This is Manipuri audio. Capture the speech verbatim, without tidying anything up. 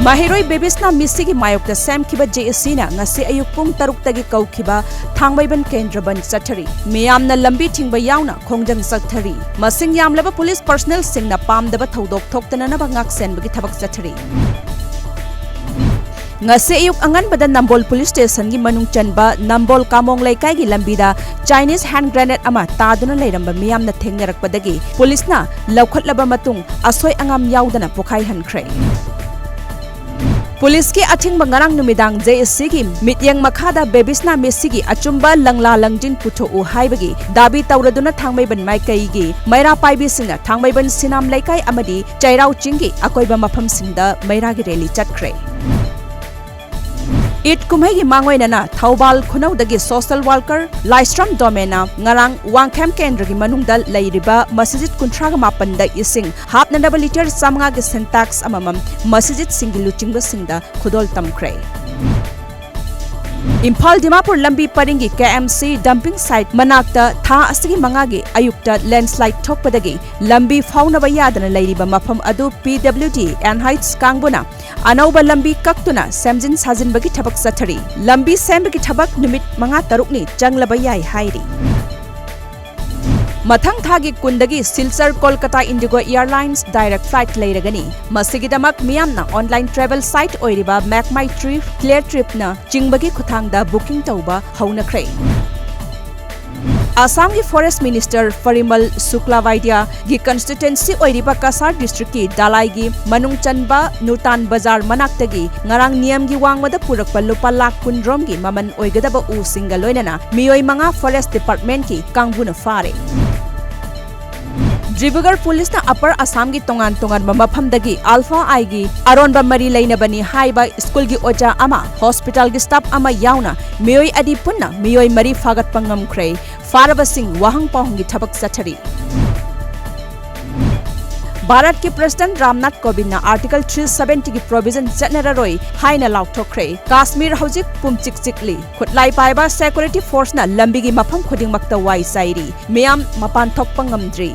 ꯃꯍꯩꯔꯣꯏ ꯕꯦꯕꯤꯁꯅꯥ ꯃꯤꯁꯤꯒꯤ ꯃꯥꯌꯣꯛꯇ ꯁꯦꯝꯈꯤꯕ ꯖꯦ ꯑꯦ ꯁꯤꯅ ꯉꯁꯤ ꯑꯌꯨꯛ ꯄꯨꯡ ꯇꯔꯨꯛꯇꯒꯤ ꯀꯧꯈꯤꯕ ꯊꯥꯡꯃꯩꯕꯟ ꯀꯦꯟꯗ꯭ꯔ ꯕꯟꯗ ꯆꯠꯊꯔꯤ꯫ ꯃꯤꯌꯥꯝꯅ ꯂꯝꯕꯤ ꯊꯤꯡꯕ ꯌꯥꯎꯅ ꯈꯣꯡꯖꯪ ꯆꯠꯊꯔꯤ꯫ ꯃꯁꯤꯡ ꯌꯥꯝꯂꯕ ꯄꯨꯂꯤꯁ ꯄꯔꯁꯅꯦꯜꯁꯤꯡꯅ ꯄꯥꯝꯗꯕ ꯊꯧꯗꯣꯛ ꯊꯣꯛꯇꯅꯅꯕ ꯉꯥꯛꯁꯦꯟꯕꯒꯤ ꯊꯕꯛ ꯆꯠꯊꯔꯤ꯫ ꯉꯁꯤ ꯑꯌꯨꯛ ꯑꯉꯟꯕꯗ ꯅꯝꯕꯣꯜ ꯄꯨꯂꯤꯁ ꯁ꯭ꯇꯦꯁꯟꯒꯤ ꯃꯅꯨꯡ ꯆꯟꯕ ꯅꯝꯕꯣꯜ ꯀꯥꯃꯣꯡ ꯂꯩꯀꯥꯏꯒꯤ ꯂꯝꯕꯤꯗ ꯆꯥꯏꯅꯤꯁ ꯍꯦꯟꯗ ꯒ꯭ꯔꯦꯅꯦꯗ ꯑꯃ ꯇꯥꯗꯨꯅ ꯂꯩꯔꯝꯕ ꯃꯤꯌꯥꯝꯅ ꯊꯦꯡꯅꯔꯛꯄꯗꯒꯤ ꯄꯨꯂꯤꯁꯅ ꯂꯧꯈꯠꯂꯕ ꯃꯇꯨꯡ ꯑꯁꯣꯏ ꯑꯉꯥꯝ ꯌꯥꯎꯗꯅ ꯄꯣꯈꯥꯏꯍꯟꯈ꯭ꯔꯦ꯫ ꯄꯨꯂꯤꯁꯀꯤ ꯑꯊꯤꯡꯕ ꯉꯔꯥꯡ ꯅꯨꯃꯤꯗꯥꯡ ꯖꯦ ꯑꯦ ꯁꯤꯒꯤ ꯃꯤꯠꯌꯦꯡ ꯃꯈꯥꯗ ꯕꯦꯕꯤꯁꯅꯥ ꯃꯤꯁꯤꯒꯤ ꯑꯆꯨꯝꯕ ꯂꯪꯂꯥ ꯂꯪꯖꯤꯟ ꯄꯨꯊꯣꯛꯎ ꯍꯥꯏꯕꯒꯤ ꯗꯥꯕꯤ ꯇꯧꯔꯗꯨꯅ ꯊꯥꯡꯃꯩꯕꯟ ꯃꯥꯏꯀꯩꯒꯤ ꯃꯩꯔꯥ ꯄꯥꯏꯕꯤꯁꯤꯡꯅ ꯊꯥꯡꯃꯩꯕꯟ ꯁꯤꯅꯥꯝ ꯂꯩꯀꯥꯏ ꯑꯃꯗꯤ ꯆꯩꯔꯥꯎ ꯆꯤꯡꯒꯤ ꯑꯀꯣꯏꯕ ꯃꯐꯝꯁꯤꯡꯗ ꯃꯩꯔꯥꯒꯤ ꯔꯦꯂꯤ ꯆꯠꯈ꯭ꯔꯦ꯫ ꯏꯗ ꯀꯨꯝꯍꯩꯒꯤ ꯃꯥꯡꯑꯣꯏꯅꯅ ꯊꯧꯕꯥꯜ ꯈꯨꯅꯧꯗꯒꯤ ꯁꯣꯁꯦꯜ ꯋꯥꯔꯀꯔ ꯂꯥꯏꯁ꯭ꯔꯝ ꯗꯣꯃꯦꯅ ꯉꯔꯥꯡ ꯋꯥꯡꯈꯦꯝ ꯀꯦꯟꯗ꯭ꯔꯒꯤ ꯃꯅꯨꯡꯗ ꯂꯩꯔꯤꯕ ꯃꯁꯤꯖꯤꯠ ꯀꯨꯟꯊ꯭ꯔꯥꯒ ꯃꯥꯄꯟꯗ ꯏꯁꯤꯡ ꯍꯥꯞꯅꯅꯕ ꯂꯤꯇꯔ ꯆꯥꯃꯉꯥꯒꯤ ꯁꯤꯟꯇꯦꯛꯁ ꯑꯃꯃꯝ ꯃꯁꯤꯖꯤꯠꯁꯤꯡꯒꯤ ꯂꯨꯆꯤꯡꯕꯁꯤꯡꯗ ꯈꯨꯗꯣꯜ ꯇꯝꯈ꯭ꯔꯦ꯫ ꯏꯝꯐꯥꯜ ꯗꯤꯃꯥꯄꯨꯔ ꯂꯝꯕꯤ ꯄꯔꯤꯡꯒꯤ ꯀꯦ ꯑꯦꯝ ꯁꯤ ꯗꯝꯄꯤꯡ ꯁꯥꯏꯠ ꯃꯅꯥꯛꯇ ꯊꯥ ꯑꯁꯤꯒꯤ ꯃꯉꯥꯒꯤ ꯑꯌꯨꯛꯇ ꯂꯦꯟꯁꯂꯥꯏꯗ ꯊꯣꯛꯄꯗꯒꯤ ꯂꯝꯕꯤ ꯐꯥꯎꯅꯕ ꯌꯥꯗꯅ ꯂꯩꯔꯤꯕ ꯃꯐꯝ ꯑꯗꯨ ꯄꯤ ꯗꯕ꯭ꯂꯤꯎ ꯗꯤ ꯑꯦꯟꯍꯥꯏꯠꯁ ꯀꯥꯡꯕꯨꯅ ꯑꯅꯧꯕ ꯂꯝꯕꯤ ꯀꯛꯇꯨꯅ ꯁꯦꯝꯖꯤꯟ ꯁꯥꯖꯤꯟꯕꯒꯤ ꯊꯕꯛ ꯆꯠꯊꯔꯤ꯫ ꯂꯝꯕꯤ ꯁꯦꯝꯕꯒꯤ ꯊꯕꯛ ꯅꯨꯃꯤꯠ ꯃꯉꯥ ꯇꯔꯨꯛꯅꯤ ꯆꯪꯂꯕ ꯌꯥꯏ ꯍꯥꯏꯔꯤ꯫ ꯃꯊꯪ ꯊꯥꯒꯤ ꯀꯨꯟꯗꯒꯤ Silchar Kolkata IndiGo airlines direct flight ꯂꯩꯔꯒꯅꯤ꯫ ꯃꯁꯤꯒꯤꯗꯃꯛ ꯃꯤꯌꯥꯝꯅ ꯑꯣꯟꯂꯥꯏꯟ ꯇ꯭ꯔꯦꯚꯦꯜ ꯁꯥꯏꯠ ꯑꯣꯏꯔꯤꯕ ꯃꯦꯛ ꯃꯥꯏ ꯇ꯭ꯔꯤꯞ, ꯀ꯭ꯂꯤꯌꯔ ꯇ꯭ꯔꯤꯞꯅ ꯆꯤꯡꯕꯒꯤ ꯈꯨꯠꯊꯥꯡꯗ ꯕꯨꯀꯤꯡ ꯇꯧꯕ ꯍꯧꯅꯈ꯭ꯔꯦ꯫ ꯑꯁꯥꯝꯒꯤ ꯐꯣꯔꯦꯁ꯭ꯠ ꯃꯤꯅꯤꯁꯇꯔ ꯐꯔꯤꯃꯜ ꯁꯨꯀ꯭ꯂꯥꯕꯥꯏꯗ꯭ꯌꯥꯒꯤ ꯀꯟꯁꯇꯤꯇ꯭ꯋꯦꯟꯁꯤ ꯑꯣꯏꯔꯤꯕ ꯀꯁꯥꯔ ꯗꯤꯁꯇ꯭ꯔꯤꯛꯀꯤ ꯗꯥꯂꯥꯏꯒꯤ ꯃꯅꯨꯡ ꯆꯟꯕ ꯅꯨꯇꯥꯟ ꯕꯖꯥꯔ ꯃꯅꯥꯛꯇꯒꯤ ꯉꯔꯥꯡ ꯅꯤꯌꯝꯒꯤ ꯋꯥꯡꯃꯗ ꯄꯨꯔꯛꯄ ꯂꯨꯄꯥ ꯂꯥꯈ ꯀꯨꯟꯔꯣꯝꯒꯤ ꯃꯃꯜ ꯑꯣꯏꯒꯗꯕ ꯎꯁꯤꯡꯒ ꯂꯣꯏꯅꯅ ꯃꯤꯑꯣꯏ ꯃꯉꯥ ꯐꯣꯔꯦꯁ꯭ꯠ ꯗꯤꯄꯥꯔꯠꯃꯦꯟꯠꯀꯤ ꯀꯥꯡꯕꯨꯅ ꯐꯥꯔꯦ꯫ ꯗꯤꯕ꯭ꯔꯨꯒꯔ ꯄꯨꯂꯤꯁꯅ ꯑꯄꯔ ꯑꯁꯥꯝꯒꯤ ꯇꯣꯉꯥꯟ ꯇꯣꯉꯥꯟꯕ ꯃꯐꯝꯗꯒꯤ ꯑꯜꯐꯥ ꯑꯥꯏꯒꯤ ꯑꯔꯣꯟꯕ ꯃꯔꯤ ꯂꯩꯅꯕꯅꯤ ꯍꯥꯏꯕ ꯁ꯭ꯀꯨꯜꯒꯤ ꯑꯣꯖꯥ ꯑꯃ, ꯍꯣꯁꯄꯤꯇꯥꯜꯒꯤ ꯁ꯭ꯇꯥꯐ ꯑꯃ ꯌꯥꯎꯅ ꯃꯤꯑꯣꯏ ꯑꯅꯤ ꯄꯨꯟꯅ ꯃꯤꯑꯣꯏ ꯃꯔꯤ ꯐꯥꯒꯠꯄ ꯉꯝꯈ꯭ꯔꯦ꯫ ꯐꯥꯔꯕꯁꯤꯡ ꯋꯥꯍꯪ ꯄꯥꯎꯍꯪꯒꯤ ꯊꯕꯛ ꯆꯠꯊꯔꯤ꯫ ꯚꯥꯔꯠꯀꯤ president Ramnath ꯀꯣꯕꯤꯟꯗꯅ article three ꯁꯚꯦꯟꯇꯤꯒꯤ provision ꯆꯠꯅꯔꯔꯣꯏ ꯍꯥꯏꯅ ꯂꯥꯎꯊꯣꯛꯈ꯭ꯔꯦ꯫ ꯀꯥꯁꯃꯤꯔ ꯍꯧꯖꯤꯛ ꯄꯨꯝꯆꯤꯛ ꯆꯤꯛꯂꯤ꯫ ꯈꯨꯠꯂꯥꯏ ꯄꯥꯏꯕ ꯁꯦꯀ꯭ꯌꯨꯔꯤꯇꯤ ꯐꯣꯔꯁꯅ ꯂꯝꯕꯤꯒꯤ ꯃꯐꯝ ꯈꯨꯗꯤꯡꯃꯛꯇ ꯋꯥꯏ ꯆꯥꯏꯔꯤ꯫ ꯃꯤꯌꯥꯝ ꯃꯄꯥꯟ ꯊꯣꯛꯄ ꯉꯝꯗ꯭ꯔꯤ꯫